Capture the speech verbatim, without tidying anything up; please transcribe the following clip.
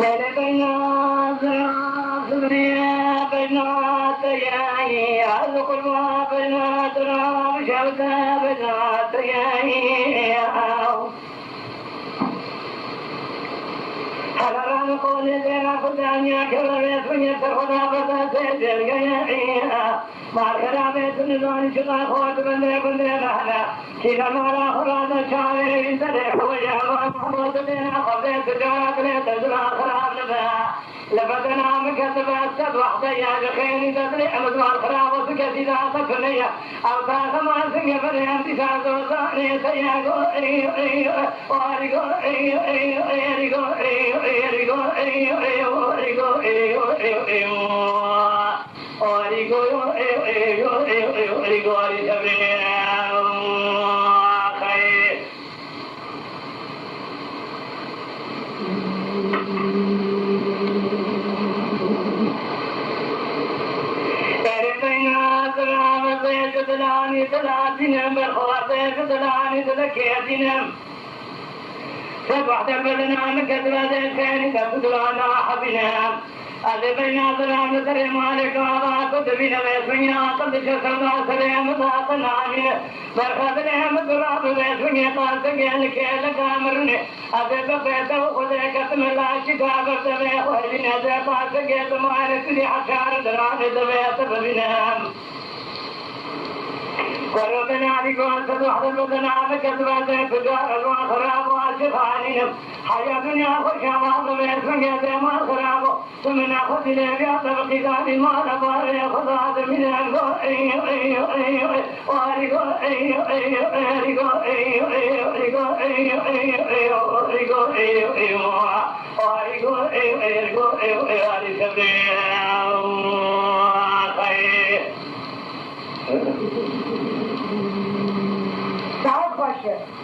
Leyla beyna zira zimrî beyna teyayî, ez qurba beyna zira şewte beyna teyayî. Helaran qolê dêra xudaniya kevere sunyet xweda berde tê dergeye. Mar xirabê tu nizanî çiqa xwe tu bendê gundê behne. Kî le mala xwe rade çavê wî serê xwe ye. Van xwe tu dêne xwe bê tu cara dilê te zira xirab nibe. Li bedena min ketibe sed wehde ye. Ji xêrî te dilê em zira xirab û tu kesî date tu neye. Ew taxe ma singê berê em dîsa zozanê te ye. Go ey ey ey. Arigo ey ey ey. Arigo ey ey. Arigo ey ey. Arigo ey ey ey. Sed wehde bedena min ketibe dê xêrî te tu dilana hebîne. Ez ê beyna zilam li serê malê gava ku dibîne vê sunya aqil diçe sewda serê min daqe namîne. Berxe dilê min dura bi vê sunyê qasingê li kêleka mirinê. Ez ê bibê te û xwedê ketime laşî ka ber te vê xwe hêlîne dê qasingê dimayne tu dî heşar diranê divê te bibîne. Koro binanî gor sed wehde bedena min ketibe dê tu cara wan xirab û aşiq hanînim. Heya dinya xweş e, ma divê sunyê dê mal xirab û. Tu min xwe dilê viya te bi qîzanî mala barê xwe da dimîne go ey ey ey ey. Arigo ey ey ey. Arigo ey ey ey. Arigo ey ey ey. Arigo ey ey ey. Arigo ey ey. Arigo ey ey. Ari sebrê. Saet xweş e.